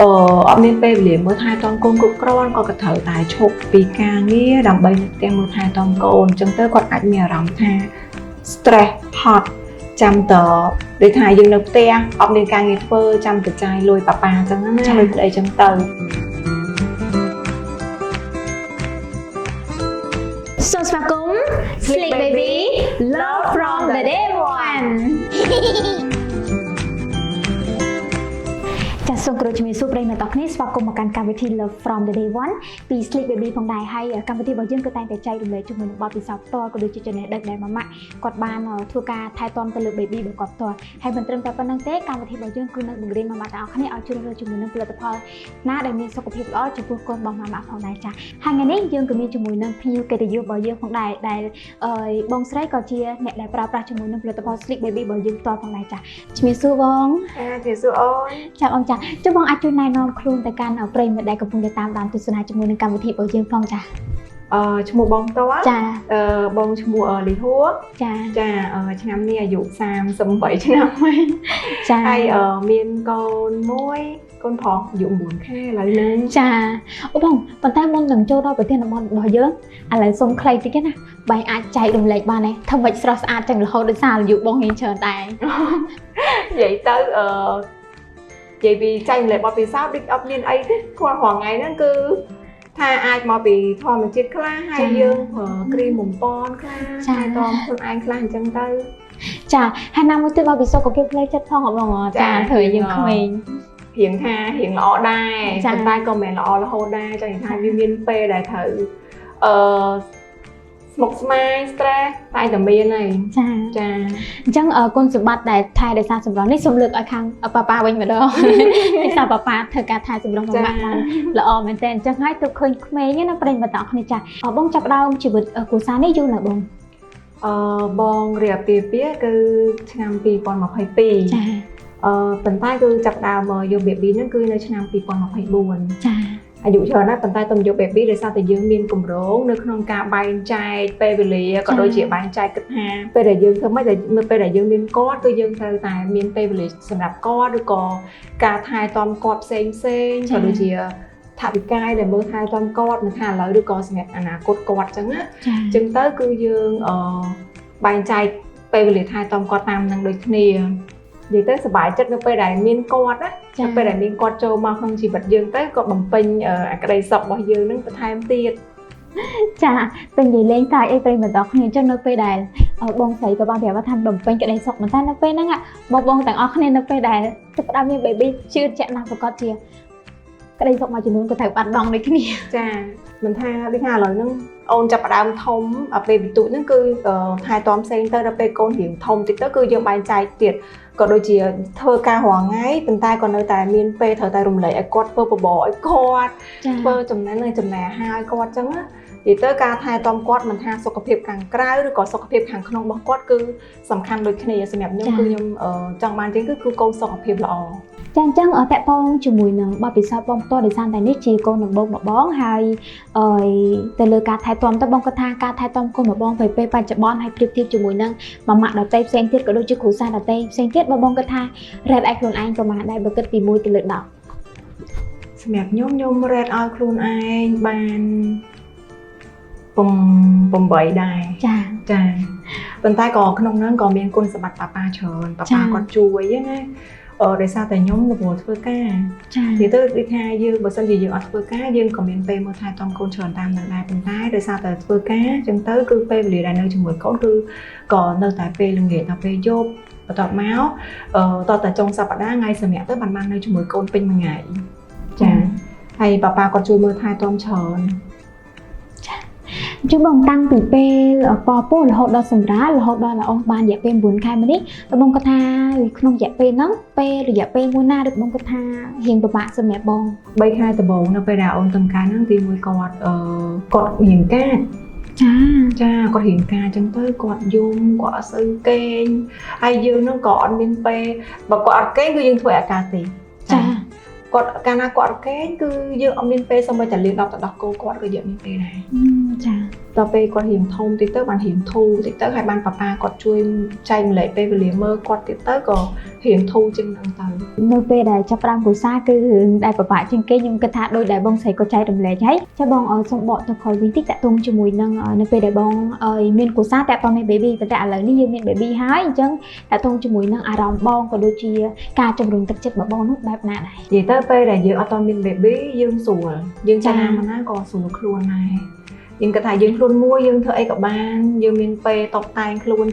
អត់មានពេលវេលាមើលថែទាំកូនគ្រប់គ្រាន់គាត់ក៏ត្រូវតែឈប់ពីការងារដើម្បីនៅផ្ទះមើលថែទាំកូនអញ្ចឹងទៅគាត់អាចមានអារម្មណ៍ថា stress ហត់ចាំតដូចថាយើងនៅផ្ទះអត់មានការងារធ្វើចាំទៅចាយលុយប៉ាប៉ាអញ្ចឹងណាលុយប្តីអញ្ចឹងទៅ សូមស្វាគមន៍ Sleep Baby Love from the day one ចាសសូមគោរពជំរាបសួរប្រិយមិត្តទាំងអស់គ្នាស្វាគមន៍មកកាន់កម្មវិធី Love from the day one ពី Sleep Baby ផងដែរហើយកម្មវិធីរបស់យើងគឺតែងតែចែករំលែកជាមួយនឹងបទពិសោធន៍ផ្ទាល់ក៏ដូចជាចំណេះដឹងដែលម៉ាម៉ាក់គាត់បានធ្វើការថែទាំទៅលើ baby របស់គាត់ផ្ទាល់ហើយមិនត្រឹមតែប៉ុណ្្នឹងទេកម្មវិធីរបស់យើងគឺនឹងបង្រៀនម៉ាម៉ាក់ទាំងអស់គ្នាឲ្យជ្រើសរើសជាមួយនឹងផលិតផលណាដែលមានសុខភាពល្អចំពោះកូនរបស់ម៉ាម៉ាក់ផងដែរចាសហើយថ្ងៃនេះយើងក៏មានជាមួយនឹងភ្ញៀវកិត្តិយសរបស់យើងផងដែរដែលអឺបងស្រីក៏ជាអ្នកដែលប្រើប្រាស់ជាមួយនឹងផលិតផល Sleep Baby របស់យើងផ្ទាល់ផងដែរចាសជំរាបសួរបង ចាជំរាបសួរអូន ចាបងចាចុះបងអាចជួយណែនាំខ្លួនទៅកាន់ប្រិយមិត្តដែលកំពុងតែតាមដានទស្សនាជាមួយនឹងកម្មវិធីរបស់យើងផងចា ឈ្មោះបងផ្ទាល់ ចា បងឈ្មោះលីហួរ ចា ចាឆ្នាំនេះអាយុ38ឆ្នាំហើយ ចា ហើយមានកូនមួយកូនប្រុសអាយុ9ខែឥឡូវហ្នឹង ចាអូបងប៉ុន្តែមុននឹងចូលដល់ប្រធានបទរបស់យើងឥឡូវសុំខ្លីតិចណាបែរអាចចែករំលែកបានទេធ្វើម៉េចស្រស់ស្អាតចឹងរហូតដោយសារអាយុបងរៀងច្រើនដែរ និយាយទៅនិយាយពីចែករំលែកបទពិសោធន៍ដូចអត់មានអីទេគាត់រាល់ថ្ងៃហ្នឹងគឺថាអាចមកពីធម្មជាតិខ្លះហើយយើងប្រើគ្រីមបំពន់ខ្លះថែទាំខ្លួនឯងខ្លះអញ្ចឹងទៅ ចាហើយណាមួយទៀតបើពីសុខភាពផ្លូវចិត្តផងអត់បងចាធ្វើឲ្យយើងក្មេង រៀងថារៀងល្អដែរប៉ុន្តែក៏មិនមែនល្អរហូតដែរចង់និយាយថាវាមានពេលដែលត្រូវអឺស្មុគស្មាញ stress តែតែមានហើយ ចា ចា អញ្ចឹងគុណសម្បត្តិដែលថែរក្សាសម្រស់នេះសូមលើកឲ្យខាងប៉ាប៉ាវិញម្ដង ភាសាប៉ាប៉ាធ្វើការថែសម្រស់ម៉ាម៉ាក់បានល្អមែនតើអញ្ចឹងហើយទើបឃើញក្មេងណាប្រិយមិត្តទាំងអស់គ្នាចាបងចាប់ផ្ដើមជីវិតគ្រួសារនេះយូរណាស់បង បងរៀបអាពាហ៍ពិពាហ៍គឺឆ្នាំ2022 ចា ប៉ុន្តែគឺចាប់ផ្ដើមយក baby ហ្នឹងគឺនៅឆ្នាំ2024 ចា អាយុច្រើនណាស់ប៉ុន្តែទំយក baby ដោយសារតែយើងមានគម្រោងនៅក្នុងការបែងចែកពេលវេលាក៏ដូចជាបែងចែកគិតថាពេលដែលយើងធ្វើម៉េចដែលពេលដែលយើងមានគាត់គឺយើងត្រូវតែមានពេលវេលាសម្រាប់គាត់ឬក៏ការថែទាំគាត់ផ្សេងផ្សេងក៏ដូចជាថវិកាដែលមើលថែទាំគាត់មិនថាឥឡូវឬក៏សម្រាប់អនាគតគាត់អញ្ចឹងណា ចា អញ្ចឹងទៅគឺយើងបែងចែកពេលវេលាថែទាំគាត់តាមនឹងដូចគ្នានិយាយទៅសប្បាយចិត្តនៅពេលដែលមានគាត់ណា ចា ពេលដែលមានគាត់ចូលមកក្នុងជីវិតយើងទៅគាត់បំពេញអាក្តីសុខរបស់យើងនឹងបន្ថែមទៀត ចាតែនិយាយលេងសើចអីប្រិយមិត្តទាំងអស់គ្នាអញ្ចឹងនៅពេលដែលបងស្រីក៏បានប្រាប់ថាបំពេញក្តីសុខប៉ុន្តែនៅពេលហ្នឹងបងៗទាំងអស់គ្នានៅពេលដែលចាប់ផ្ដើមមាន baby ជឿជាក់ណាស់ប្រកាសជាក្តីសុខមួយចំនួនក៏ត្រូវបាត់បង់ដូចគ្នា ចាមិនថាដូចថាឥឡូវហ្នឹងអូនចាប់ផ្ដើមធំអាពេលបន្ទូចហ្នឹងគឺថែទាំផ្សេងទៅដល់ពេលកូនរៀងធំតិចទៅគឺយើងបែងចែកទៀតក៏ដូចជាធ្វើការរាល់ថ្ងៃប៉ុន្តែក៏នៅតែមានពេលត្រូវតែរំលែកឲ្យគាត់ធ្វើបបរឲ្យគាត់ ចា ធ្វើចំណេះនិងចំណេះអាហារឲ្យគាត់ចឹងណានិយាយទៅការថែទាំគាត់មិនថាសុខភាពខាងក្រៅឬក៏សុខភាពខាងក្នុងរបស់គាត់គឺសំខាន់ដូចគ្នាសម្រាប់ខ្ញុំគឺខ្ញុំចង់បានជាងគឺកូនសុខភាពល្អ ចាអញ្ចឹងតាក់ទងជាមួយនឹងបទពិសោធន៍បងផ្ទាល់ដោយសារតែនេះជាកូនដំបូងរបស់បងហើយអឺទៅលើការថែទាំទៅបងគាត់ថាការថែទាំកូនរបស់បងពេលបច្ចុប្បន្នហើយប្រៀបធៀបជាមួយនឹងម៉ាម៉ាក់ដទៃផ្សេងទៀតក៏ដូចជាគ្រួសារដទៃផ្សេងទៀតបងគាត់ថា rate ឲ្យខ្លួនឯងប្រហែលដែរបើគិតពី1ទៅលើ10 សម្រាប់ខ្ញុំខ្ញុំ rate ឲ្យខ្លួនឯងបាន8ដែរ ចា ចាប៉ុន្តែក៏ក្នុងហ្នឹងក៏មានគុណសម្បត្តិប៉ាប៉ាច្រើនប៉ាប៉ាគាត់ជួយណាដោយសារតែខ្ញុំរវល់ធ្វើការ ចា និយាយទៅដូចថាយើងបើសិនជាយើងអត់ធ្វើការយើងក៏មានពេលមើលថែទាំកូនច្រើនតាមនឹងដែរប៉ុន្តែដោយសារតែធ្វើការអញ្ចឹងទៅគឺពេលវេលាដែលនៅជាមួយកូនគឺក៏នៅតែពេលល្ងាចដល់ពេលយប់បន្ទាប់មកតតែចុងសប្តាហ៍ថ្ងៃសម្រាប់ទៅបាននៅជាមួយកូនពេញមួយថ្ងៃចាហើយប៉ាប៉ាគាត់ជួយមើលថែទាំច្រើន អញ្ចឹងបងតាំងពីពេលពពោះរហូតដល់សម្រាលរហូតដល់ល្អបានរយៈពេល9ខែមកនេះតើបងគាត់ថាក្នុងរយៈពេលហ្នឹងពេលរយៈពេលមួយណាឬបងគាត់ថារៀងពិបាកសម្រាប់បង 3ខែដំបូងនៅពេលដែលអូនទៅការហ្នឹងទីមួយគាត់គាត់រៀងកាច ចា ចាគាត់រៀងការអញ្ចឹងទៅគាត់យំគាត់អត់សូវគេងហើយយើងហ្នឹងក៏អត់មានពេលបើគាត់អត់គេងគឺយើងធ្វើឲ្យអាការទេ ចា គាត់កាលណាគាត់អត់គេងគឺយើងអត់មានពេលសូម្បីតែលាង10ទៅ10គោគាត់ក៏យើងអត់មានពេលដែរ ចា ត ដល់ពេលគាត់រៀងធំតិចទៅបានរៀងធូរតិចទៅហើយបានប៉ាប៉ាគាត់ជួយចែករំលែកពេលវេលាមើលគាត់តិចទៅក៏រៀងធូរជាងហ្នឹងទៅ។ នៅពេលដែលចាប់ផ្ដើមគ្រួសារគឺរឿងដែលពិបាកជាងគេខ្ញុំគិតថាដូចដែលបងស្រីក៏ចែករំលែកហើយចាបងឲ្យសូមបកទៅក្រោយវិញតិចតាក់ទងជាមួយនឹងនៅពេលដែលបងឲ្យមានគ្រួសារតាក់ទងមាន baby ប៉ុន្តែឥឡូវនេះយើងមាន baby ហើយអញ្ចឹងតាក់ទងជាមួយនឹងអារម្មណ៍បងក៏ដូចជាការជំរុញទឹកចិត្តរបស់បងនោះបែបណាដែរ? និយាយទៅពេលដែលយើងអត់ទាន់មាន baby យើងស្រួលយើងចាណាមកណាក៏ស្រួលខ្លួនដែរយើងគិតថាយើងខ្លួនមួយយើងធ្វើអីក៏បានយើងមានពេលតបតែងខ្លួន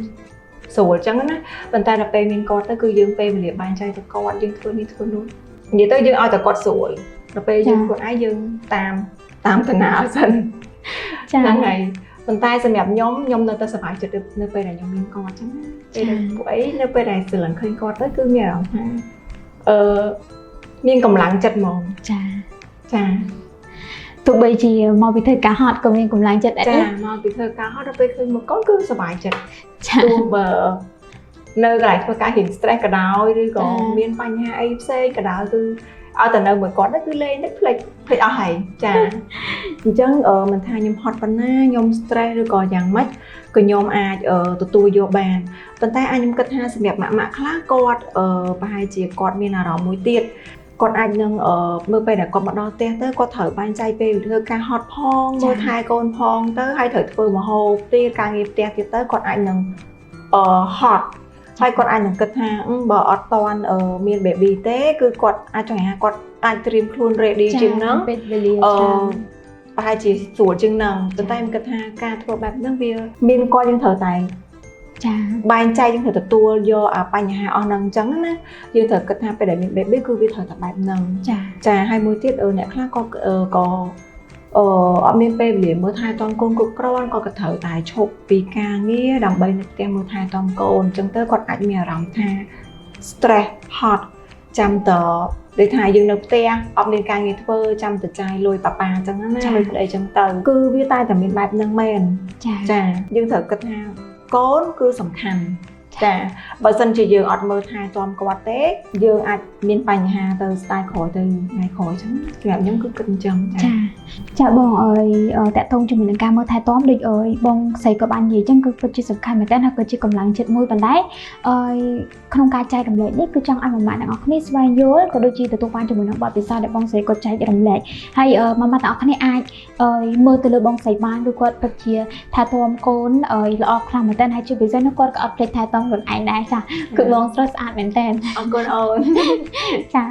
ស្រួលអញ្ចឹងណាប៉ុន្តែដល់ពេលមានគាត់ទៅគឺយើងពេលវេលាបែងចែកទៅគាត់យើងធ្វើនេះធ្វើនោះនិយាយទៅយើងឲ្យតែគាត់ស្រួលដល់ពេលយើងខ្លួនឯងយើងតាមតាមដំណើរសិន ហ្នឹងហើយប៉ុន្តែសម្រាប់ខ្ញុំខ្ញុំនៅតែសប្បាយចិត្តនៅពេលដែលខ្ញុំមានគាត់អញ្ចឹងណាពេលដែលពួកអីនៅពេលដែលស្រឡឹងឃើញគាត់ទៅគឺមានអារម្មណ៍ថាមានកម្លាំងចិត្តហ្មង ចា ចា ទោះបីជាមកពីធ្វើការហត់ក៏មានកម្លាំងចិត្តដែរ ចាមកពីធ្វើការហត់ដល់ពេលឃើញមកកូនគឺសប្បាយចិត្ត ចា ទោះបើនៅកន្លែងធ្វើការរៀង stress ក៏ដោយឬក៏មានបញ្ហាអីផ្សេងក៏ដោយគឺឲ្យតែនៅមួយគាត់ទៅគឺលេងទៅភ្លេចភ្លេចអស់ហើយចាអញ្ចឹងមិនថាខ្ញុំហត់ប៉ុណ្ណាខ្ញុំ stress ឬក៏យ៉ាងម៉េចក៏ខ្ញុំអាចទទួលយកបានប៉ុន្តែអាចខ្ញុំគិតថាសម្រាប់ម៉ាក់ម៉ាក់ខ្លះគាត់ប្រហែលជាគាត់មានអារម្មណ៍មួយទៀតគាត់អាចនឹងមើលពេលដែលគាត់មកដល់ផ្ទះទៅគាត់ត្រូវបែងចែកពេលធ្វើការហត់ផងមើលថែកូនផងទៅហើយត្រូវធ្វើម្ហូបទៀតការងារផ្ទះទៀតទៅគាត់អាចនឹងហត់ហើយគាត់អាចនឹងគិតថាបើអត់ទាន់មាន baby ទេគឺគាត់អាចចង់ថាគាត់អាចត្រៀមខ្លួន ready ជាងហ្នឹង ពេលវេលាច្រើន ប្រហែលជាស្រួលជាងហ្នឹងប៉ុន្តែខ្ញុំគិតថាការធ្វើបែបហ្នឹងវាមានគាត់យើងត្រូវតែ ចា បែងចែកយើងត្រូវទទួលយកអាបញ្ហាអស់ហ្នឹងអញ្ចឹងណាយើងត្រូវគិតថាពេលដែលមាន baby គឺវាត្រូវតែបែបហ្នឹង ចា ចាហើយមួយទៀតអ្នកខ្លះក៏ក៏អត់មានពេលវេលាមើលថែទាំកូនគ្រប់គ្រាន់ក៏ត្រូវតែឈប់ពីការងារដើម្បីនៅផ្ទះមើលថែទាំកូនអញ្ចឹងទៅគាត់អាចមានអារម្មណ៍ថា stress ហត់ចាំតដូចថាយើងនៅផ្ទះអត់មានការងារធ្វើចាំតែចាយលុយប៉ាប៉ាអញ្ចឹងណាលុយប្តីអញ្ចឹងទៅគឺវាតែតែមានបែបហ្នឹងមែន ចា ចាយើងត្រូវគិតថាកូនគឺសំខាន់ចាបើសិនជាយើងអត់មើលថែទាំគាត់ទេយើងអាចមានបញ្ហាទៅស្ដាយក្រោយទៅថ្ងៃក្រោយអញ្ចឹងសម្រាប់ខ្ញុំគឺគិតអញ្ចឹងចា ចាចាបងអើយតាក់ទងជាមួយនឹងការមើលថែទាំដូចអើយបងស្រីក៏បាននិយាយអញ្ចឹងគឺពិតជាសំខាន់មែនតើហើយក៏ជាកម្លាំងចិត្តមួយប៉ុន្តែអើយក្នុងការចែករំលែកនេះគឺចង់ឲ្យម៉ាម៉ាទាំងអស់គ្នាស្វែងយល់ក៏ដូចជាទទួលបានជាមួយនឹងបទពិសោធន៍ដែលបងស្រីក៏ចែករំលែកហើយម៉ាម៉ាទាំងអស់គ្នាអាចអើយមើលទៅលើបងស្រីបានឬគាត់ពិតជាថែទាំកូនអើយល្អខ្លាំងមែនតើហើយជាពិសេសនោះគាត់ក៏អត់ភ្លេចថែទាំខ្លួនឯងដែរចាគឺបងស្រស់ស្អាតមែនតើ អរគុណអូន ចា